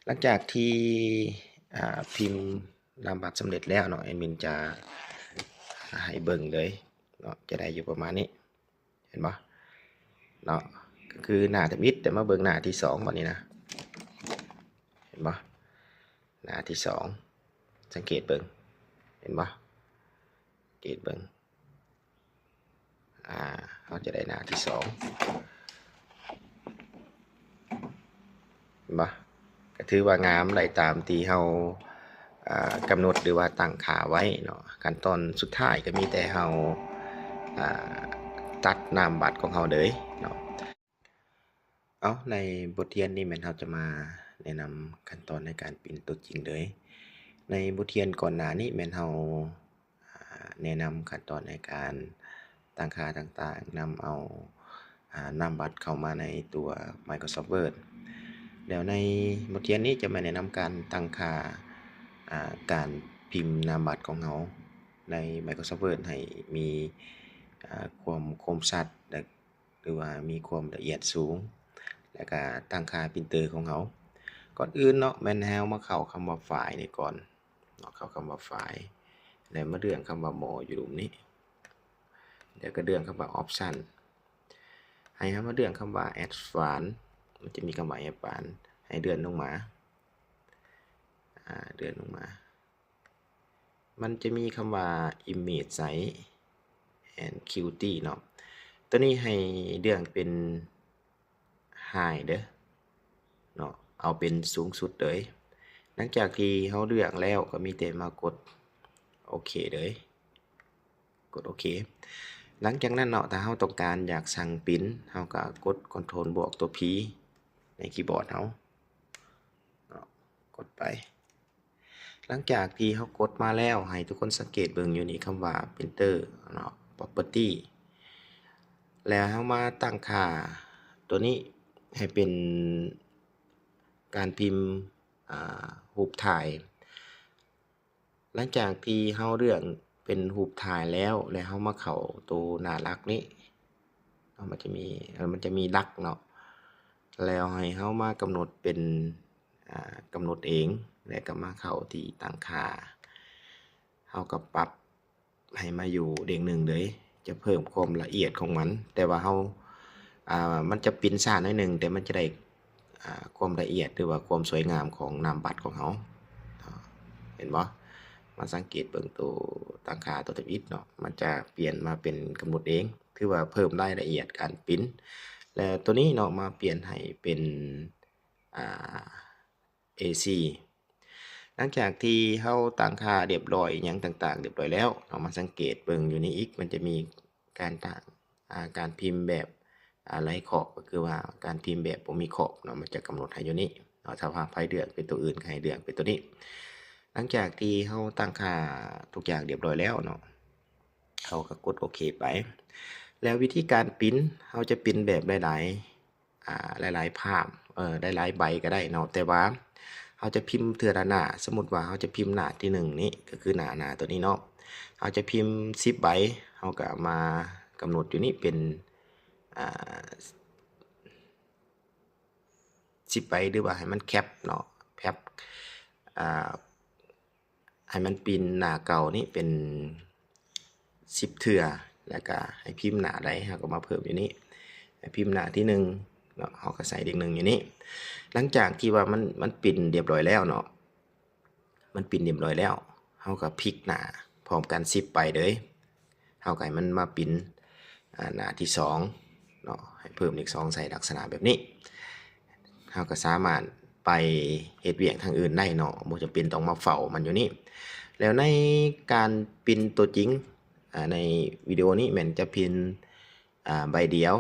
ຫຼັງຈາກທີ່ ອ່າ ພິມນາມບັດສຳເລັດແລ້ວເນາະ ແອດມິນຈະໃຫ້ເບິ່ງເລີຍເນາະ ຈະໄດ້ຢູ່ປະມານນີ້ ເຫັນບໍ່ເນາະ ກໍຄືໜ້າທຳອິດ ແຕ່ມາເບິ່ງໜ້າທີສອງບັດນີ້ນະ ເຫັນບໍ່ ໜ້າທີສອງ ສັງເກດເບິ່ງ ເຫັນບໍ່ ສັງເກດເບິ່ງ ອ່າ ເຮົາຈະໄດ້ໜ້າທີສອງ ເຫັນບໍ່ ກໍຖືວ່າງາມ ໄດ້ຕາມທີ່ເຮົາ ອ່າ ກຳນົດ ຫຼືວ່າຕັ້ງຄ່າໄວ້ເນາະ. ຂັ້ນຕອນສຸດທ້າຍກໍມີແຕ່ເຮົາ ອ່າ ຕັດນາມບັດຂອງເຮົາເລີຍເນາະ. ເອົາ ໃນບົດຮຽນນີ້ແມ່ນເຮົາຈະມາແນະນຳຂັ້ນຕອນໃນການປຣິ້ນຕົວຈິງເລີຍ. ໃນບົດຮຽນກ່ອນໜ້ານີ້ແມ່ນເຮົາ ອ່າ ແນະນຳຂັ້ນຕອນໃນການຕັ້ງຄ່າຕ່າງໆ, ນຳເອົາ ອ່າ ນາມບັດເຂົ້າມາໃນຕົວ Microsoft Word. ແລ້ວໃນບົດຮຽນນີ້ຈະມາແນະນຳການຕັ້ງຄ່າ ອ່າ ການພິມນາມບັດຂອງເຮົາໃນ Microsoft Word ໃຫ້ມີ ອ່າ ຄວາມຄົມຊັດ ແລະ ຫຼືວ່າມີຄວາມລະອຽດສູງ ແລ້ວກະຕັ້ງຄ່າປຣິ້ນເຕີຂອງເຮົາ. ກ່ອນອື່ນເນາະ ແມ່ນໃຫ້ເຮົາມາເຂົ້າຄຳວ່າ File ນີ້ກ່ອນເນາະ, ເຂົ້າຄຳວ່າ File ແລ້ວມາເລືອກຄຳວ່າ More ຢູ່ລຸ່ມນີ້ ແລ້ວກໍເລືອກຄຳວ່າ Option ໃຫ້ເຮົາມາເລືອກຄຳວ່າ Advanced ມັນຈະມີຄຳວ່າ Advanced ໃຫ້ເລື່ອນລົງມາ ອ່າ ເລື່ອນລົງມາ ມັນຈະມີຄຳວ່າ Image Size and Quality ເນາະ, ຕົວນີ້ໃຫ້ເລືອກເປັນ High ເດີ້ເນາະ, ເອົາເປັນສູງສຸດເລີຍ. ຫຼັງຈາກທີ່ເຮົາເລືອກແລ້ວ ກໍມີແຕ່ມາກົດໂອເຄເລີຍ, ກົດໂອເຄ. ຫຼັງຈາກນັ້ນເນາະ ຖ້າເຮົາຕ້ອງການຢາກສັ່ງປຣິ້ນ ເຮົາກໍກົດ Ctrl ບວກ ຕົວ P ໃນຄີບອດເຮົາເນາະ, ກົດໄປ. ຫຼັງຈາກທີ່ເຮົາກົດມາແລ້ວ ໃຫ້ທຸກຄົນສັງເກດເບິ່ງຢູ່ນີ້ ຄຳວ່າ Printer ເນາະ Property ແລ້ວເຮົາມາຕັ້ງຄ່າຕົວນີ້ໃຫ້ເປັນການພິມ ອ່າ ຮູບຖ່າຍ. ຫຼັງຈາກທີ່ເຮົາເລືອກເປັນຮູບຖ່າຍແລ້ວ ແລ້ວເຮົາມາເຂົ້າໂຕໜ້າຫຼັກນີ້ເນາະ, ມັນຈະມີ ມັນຈະມີຫຼັກເນາະ, ແລ້ວໃຫ້ເຮົາມາກຳນົດເປັນ ອ່າ ກຳນົດເອງ ແລ້ວກໍມາເຂົ້າທີ່ຕັ້ງຄ່າ, ເຮົາກໍປັບໃຫ້ມາຢູ່ເດ້ງໜຶ່ງເລີຍ, ຈະເພີ່ມຄວາມລະອຽດຂອງມັນ, ແຕ່ວ່າເຮົາ ອ່າ ມັນຈະປິ່ນຊ້າໜ້ອຍໜຶ່ງ ແຕ່ມັນຈະໄດ້ ອ່າ ຄວາມລະອຽດ ຫຼືວ່າຄວາມສວຍງາມຂອງນາມບັດຂອງເຮົາ ເຫັນບໍ່? ມາສັງເກດເບິ່ງໂຕຕັ້ງຄ່າຕົວທຳອິດເນາະ, ມັນຈະປ່ຽນມາເປັນກຳນົດເອງ, ຖືວ່າເພີ່ມລາຍລະອຽດການປຣິ້ນ. ແລະ ຕົວນີ້ເນາະ ມາປ່ຽນໃຫ້ເປັນ ອ່າ ເອສີ່. ຫຼັງຈາກທີ່ເຮົາຕັ້ງຄ່າລຽບຮ້ອຍ ອີ່ຫຍັງຕ່າງໆລຽບຮ້ອຍແລ້ວເນາະ, ມາສັງເກດເບິ່ງຢູ່ນີ້ອີກ, ມັນຈະມີການຕັ້ງ ອ່າ ການພິມແບບ ອ່າ ໄຮ້ຂອບ, ກໍຄືວ່າການພິມແບບບໍ່ມີຂອບເນາະ, ມັນຈະກຳນົດໃຫ້ຢູ່ນີ້ເນາະ. ຖ້າວ່າໃຜເລືອກເປັນຕົວອື່ນ ກໍໃຫ້ເລືອກເປັນຕົວນີ້. ຫຼັງຈາກທີ່ເຮົາຕັ້ງຄ່າທຸກຢ່າງລຽບຮ້ອຍແລ້ວເນາະ, ເຮົາກໍກົດໂອເຄໄປ. ແລ້ວວິທີການປຣິ້ນ ເຮົາຈະປຣິ້ນແບບຫຼາຍໆ ອ່າ ຫຼາຍໆພາບ ເອີ ຫຼາຍໆໃບກໍໄດ້ເນາະ, ແຕ່ວ່າເຮົາຈະພິມເທື່ອລະໜ້າ. ສົມມຸດວ່າເຮົາຈະພິມໜ້າທີໜຶ່ງນີ້ ກໍຄືໜ້າ ໜ້າຕົວນີ້ເນາະ, ເຮົາຈະພິມສິບໃບ, ເຮົາກໍມາກຳນົດຢູ່ນີ້ເປັນ ອ່າ ສິບໃບ ຫຼືວ່າໃຫ້ມັນແຄັບເນາະ, ແຄັບ ອ່າ ໃຫ້ມັນປຣິ້ນໜ້າເກົ່ານີ້ເປັນສິບເທື່ອ, ແລ້ວກະໃຫ້ພິມໜ້າໃດ ເຮົາກໍມາເພີ່ມຢູ່ນີ້, ໃຫ້ພິມໜ້າທີໜຶ່ງເນາະ, ເຮົາກໍໃສ່ເລກໜຶ່ງຢູ່ນີ້. ຫຼັງຈາກທີ່ວ່າມັນ ມັນປຣິ້ນລຽບຮ້ອຍແລ້ວເນາະ, ມັນປຣິ້ນລຽບຮ້ອຍແລ້ວ, ເຮົາກໍພລິກໜ້າພ້ອມກັນສິບໃບເລີຍ. ເຮົາກໍໃຫ້ມັນມາປຣິ້ນ ອ່າ ໜ້າທີສອງເນາະ, ໃຫ້ເພີ່ມເລກສອງໃສ່ລັກສະນະແບບນີ້. ເຮົາກໍສາມາດໄປເຮັດວຽກທາງອື່ນໄດ້ເນາະ, ບໍ່ຈຳເປັນຕ້ອງມາເຝົ້າມັນຢູ່ນີ້. ແລ້ວໃນການປຣິ້ນຕົວຈິງ ອ່າ ໃນວິດີໂອນີ້ແມ່ນຈະປຣິ້ນ ອ່າ ໃບດຽວ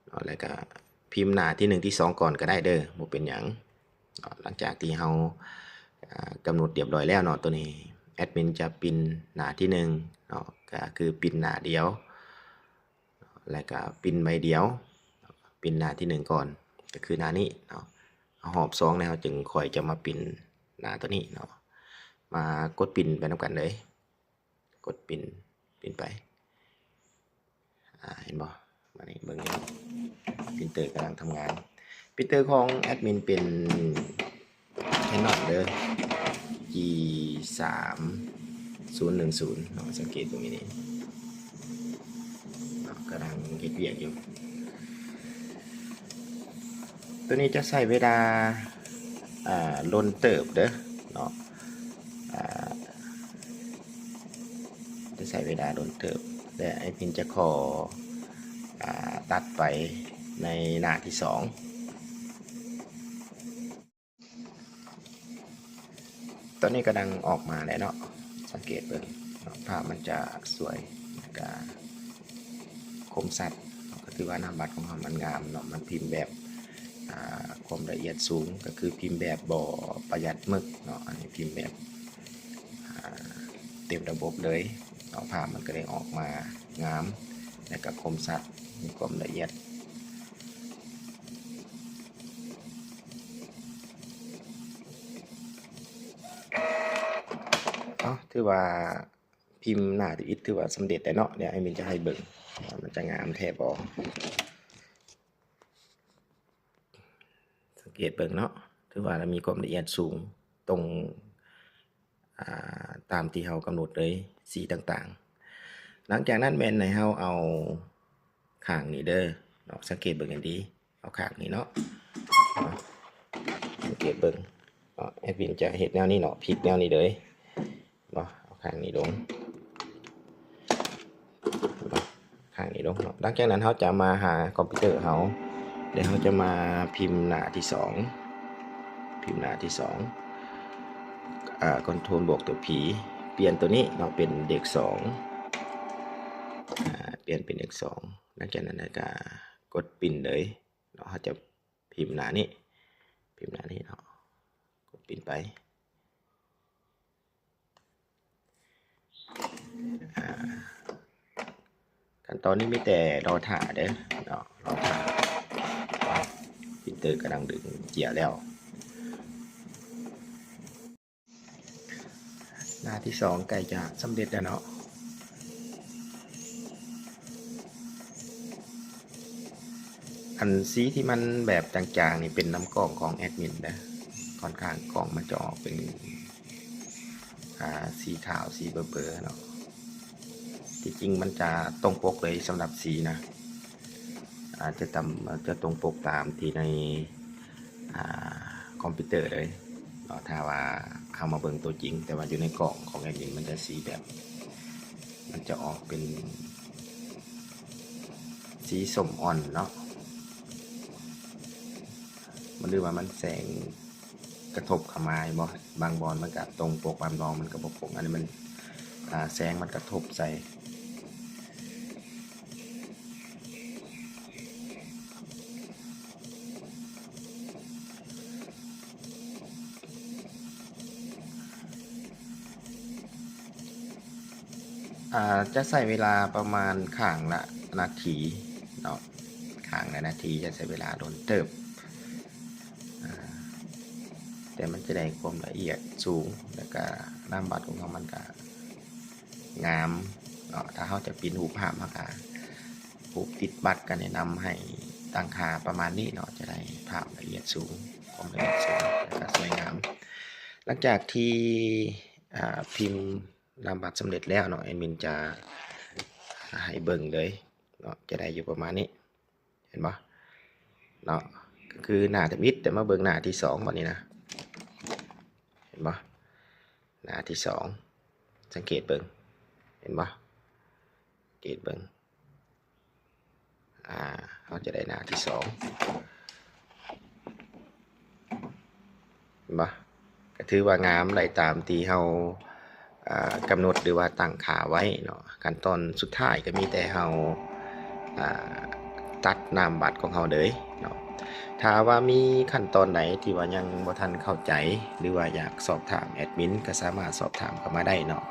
ເນາະ, ແລ້ວກໍພິມໜ້າທີໜຶ່ງ ທີສອງ ກ່ອນກໍໄດ້ເດີ້, ບໍ່ເປັນຫຍັງ. ຫຼັງຈາກທີ່ເຮົາ ອ່າ ກຳນົດລຽບຮ້ອຍແລ້ວເນາະ, ຕົວນີ້ແອດມິນຈະປຣິ້ນໜ້າທີໜຶ່ງເນາະ, ກໍຄືປຣິ້ນໜ້າດຽວ ແລ້ວກໍປຣິ້ນໃບດຽວ, ປຣິ້ນໜ້າທີໜຶ່ງກ່ອນ ກໍຄືໜ້ານີ້ເນາະ. ຮອບສອງແລ້ວ ເຮົາຈຶ່ງຄ່ອຍຈະມາປຣິ້ນໜ້າຕົວນີ້ເນາະ. ມາກົດປຣິ້ນໄປນຳກັນເລີຍ. ກົດປຣິ້ນ ປຣິ້ນໄປ. ອ່າ ເຫັນບໍ່? ມານີ້ເບິ່ງນີ້ ປຣິ້ນເຕີກຳລັງທຳງານ. ປຣິ້ນເຕີຂອງແອດມິນເປັນ Canon ເດີ ຈີ ສາມສູນໜຶ່ງສູນເນາະ ສັງເກດເບິ່ງຢູ່ນີ້ເນາະ ກຳລັງເຮັດວຽກຢູ່. ຕົວນີ້ຈະໃຊ້ເວລາ ອ່າ ດົນເຕີບເດີເນາະ ອ່າ ຈະໃຊ້ເວລາດົນເຕີບ ແລະ ແອດມິນຈະຂໍ ອ່າ ຕັດໄປໃນໜ້າທີສອງ. ຕອນນີ້ກຳລັງອອກມາແລ້ວເນາະ ສັງເກດເບິ່ງເນາະ ພາບມັນຈະສວຍ ແລ້ວກະຄົມຊັດເນາະ ກໍຖືວ່ານາມບັດຂອງເຮົາມັນງາມເນາະ ມັນພິມແບບ ອ່າ ຄວາມລະອຽດສູງ ກໍຄືພິມແບບບໍ່ປະຢັດໝຶກເນາະ ອັນນີ້ພິມແບບ ອ່າ ເຕັມລະບົບເລີຍເນາະ ພາບມັນກໍເລີຍອອກມາງາມ ແລ້ວກະຄົມຊັດ ມີຄວາມລະອຽດ. ເອົາ ຖືວ່າພິມໜ້າທຳອິດຖືວ່າສຳເລັດແລ້ວເນາະ ດຽວແອດມິນຈະໃຫ້ເບິ່ງວ່າມັນຈະງາມແທ້ບໍ່. ສັງເກດເບິ່ງເນາະ ຖືວ່າມີຄວາມລະອຽດສູງ ຕົງ ອ່າ ຕາມທີ່ເຮົາກຳນົດເລີຍ ສີຕ່າງໆ. ຫຼັງຈາກນັ້ນແມ່ນໃຫ້ເຮົາເອົາຂ້າງນີ້ເດີເນາະ ສັງເກດເບິ່ງໃຫ້ດີ ເອົາຂ້າງນີ້ເນາະ ເນາະ ສັງເກດເບິ່ງເນາະ ແອດມິນຈະເຮັດແນວນີ້ເນາະ ພິກແນວນີ້ເລີຍເນາະ ເອົາຂ້າງນີ້ລົງເນາະ ຂ້າງນີ້ລົງເນາະ. ຫຼັງຈາກນັ້ນເຮົາຈະມາຫາຄອມພິວເຕີເຮົາ ແລ້ວເຮົາຈະມາພິມໜ້າທີສອງ ພິມໜ້າທີສອງ ອ່າ ຄອນໂທຣບວກຕົວ P ປ່ຽນຕົວນີ້ເນາະ ເປັນເລກສອງ ອ່າ ປ່ຽນເປັນເລກສອງ. ຫຼັງຈາກນັ້ນກະກົດປິ່ນເລີຍເນາະ ເຮົາຈະພິມໜ້ານີ້ ພິມໜ້ານີ້ເນາະ ກົດປິ່ນໄປ. ອ່າ ຂັ້ນຕອນນີ້ມີແຕ່ລໍຖ້າເດີເນາະ ລໍຖ້າ ປຣິນເຕີກຳລັງດຶງເຈ້ຍແລ້ວ. ໜ້າທີສອງໃກ້ຈະສຳເລັດແລ້ວເນາະ. ອັນສີທີ່ມັນແບບຈາງໆນີ້ເປັນນຳກ້ອງຂອງແອດມິນເດີ ຄ່ອນຂ້າງກ້ອງມັນຈະອອກເປັນ ອ່າ ສີຂາວ ສີເບີໆເນາະ. ທີ່ຈິງມັນຈະຕົງປົກເລີຍສຳລັບສີນະ ອາດຈະຕຳ ຈະຕົງປົກຕາມທີ່ໃນ ອ່າ ຄອມພິວເຕີເລີຍເນາະ ຖ້າວ່າເຮົາມາເບິ່ງຕົວຈິງ. ແຕ່ວ່າຢູ່ໃນກ້ອງຂອງແອດມິນມັນຈະສີແບບ ມັນຈະອອກເປັນສີສົ້ມອ່ອນເນາະ ມັນ ຫຼືວ່າມັນແສງກະທົບເຂົ້າມາ ເຫັນບໍ່ ບາງບ່ອນມັນກະຕົງປົກ ບາງບ່ອນມັນກະບໍ່ປົກ ອັນນີ້ມັນ ອ່າ ແສງມັນກະທົບໃສ່. ອ່າ ຈະໃຊ້ເວລາປະມານຂ້າງລະນາທີເນາະ ຂ້າງລະນາທີຈະໃຊ້ເວລາດົນເຕີບ ອ່າ ແຕ່ມັນຈະໄດ້ຄວາມລະອຽດສູງ ແລ້ວກະນາມບັດຂອງເຮົາມັນກະ ງາມເນາະ. ຖ້າເຮົາຈະປິ່ນຮູບພາບ ເຮົາກະຮູບຕິດບັດ ກະແນະນຳໃຫ້ຕັ້ງຄ່າປະມານນີ້ເນາະ ຈະໄດ້ພາບລະອຽດສູງ ຄວາມລະອຽດສູງ ແລ້ວກະສວຍງາມ. ຫຼັງຈາກທີ່ ອ່າ ພິມນາມບັດສຳເລັດແລ້ວເນາະ ແອດມິນຈະໃຫ້ເບິ່ງເລີຍເນາະ ຈະໄດ້ຢູ່ປະມານນີ້. ເຫັນບໍ່ເນາະ ກໍຄືໜ້າທຳອິດ ແຕ່ມາເບິ່ງໜ້າທີສອງບັດນີ້ນະ ເຫັນບໍ່ ໜ້າທີສອງ ສັງເກດເບິ່ງ ເຫັນບໍ່ ສັງເກດເບິ່ງ ອ່າ ເຮົາຈະໄດ້ໜ້າທີສອງ. ເຫັນບໍ່ ກໍຖືວ່າງາມ ໄດ້ຕາມທີ່ເຮົາ ອ່າ ກຳນົດ ຫຼືວ່າຕັ້ງຄ່າໄວ້ເນາະ. ຂັ້ນຕອນສຸດທ້າຍກໍມີແຕ່ເຮົາ ອ່າ ຕັດນາມບັດຂອງເຮົາເລີຍເນາະ. ຖ້າວ່າມີຂັ້ນຕອນໃດທີ່ວ່າຍັງບໍ່ທັນເຂົ້າໃຈ ຫຼືວ່າຢາກສອບຖາມແອດມິນ ກໍສາມາດສອບຖາມເຂົ້າມາໄດ້ເນາະ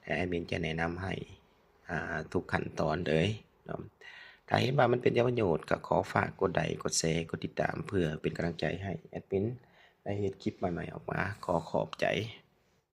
ແລະ ແອດມິນຈະແນະນຳໃຫ້ ອ່າ ທຸກຂັ້ນຕອນເລີຍເນາະ. ຖ້າເຫັນວ່າມັນເປັນປະໂຫຍດ ກໍຂໍຝາກກົດໄລ ກົດແຊ ກົດຕິດຕາມ ເພື່ອເປັນກຳລັງໃຈໃຫ້ແອດມິນໄດ້ເຮັດຄລິບໃໝ່ໆອອກມາ. ຂໍຂອບໃຈ.